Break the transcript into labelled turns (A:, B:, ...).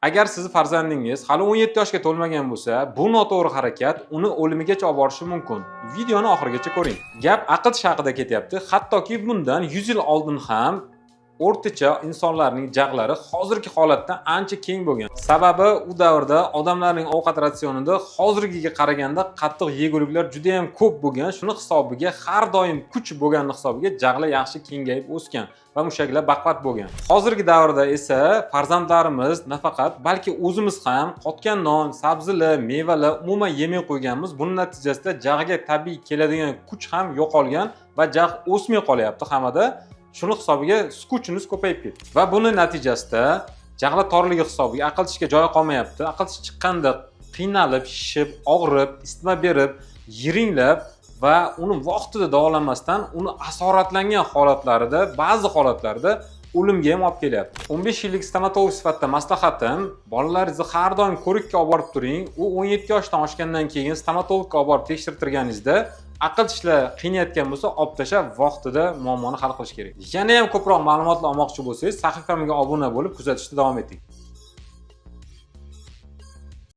A: Agar sizni farzandingiz hali 17 yoshga to'lmagan bo'lsa, bu noto'g'ri harakat uni o'limigacha olib borishi mumkin. Videoni oxirigacha ko'ring. Gap aql tish haqida ketyapti. Hattoki bundan 100 yil oldin ham o'rtacha insonlarning jag'lari hozirgi holatdan ancha keng bo'lgan. Sababi u davrda odamlarning ovqat ratsionida hozirgiga qaraganda qattiq yeguliklar juda ham ko'p bo'lgan. Shuni hisobiga, har doim kuch bo'lgani hisobiga jag'lar yaxshi kengayib o'sgan va mushaklar baquvvat bo'lgan. Hozirgi davrda esa farzandlarimiz nafaqat, balki o'zimiz ham qotgan non, sabzilar, mevalar umuman yemay qo'yganmiz. Buning natijasida jag'ga tabiiy keladigan kuch ham yo'qolgan va jag' o'smay qolyapti hammada. Shuni hisobiga скученность ko'payib ketdi va buni natijasida jag'lar torligi hisobiga aql tishga joy qolmayapti. Aql tish chiqqanda qiynalib, shishib, og'rib, isitma berib, yiringlab va uni vaqtida davolanmasdan uni asoratlangan holatlarida, ba'zi holatlarda o'limga ham olib kelyapti. 15 yillik stomatolog sifatida maslahatim: bolalaringizni har doim ko'rikka olib borib turing. U 17 yoshdan oshgandan keyin stomatologga olib borib tekshirtirganingizda, aql tishlar qiynayotgan bo'lsa, olib tashlab, vaqtida muammoni hal qilish kerak. Yana ham ko'proq ma'lumotlar olmoqchi bo'lsangiz, sahifamga obuna bo'lib, kuzatishda davom eting.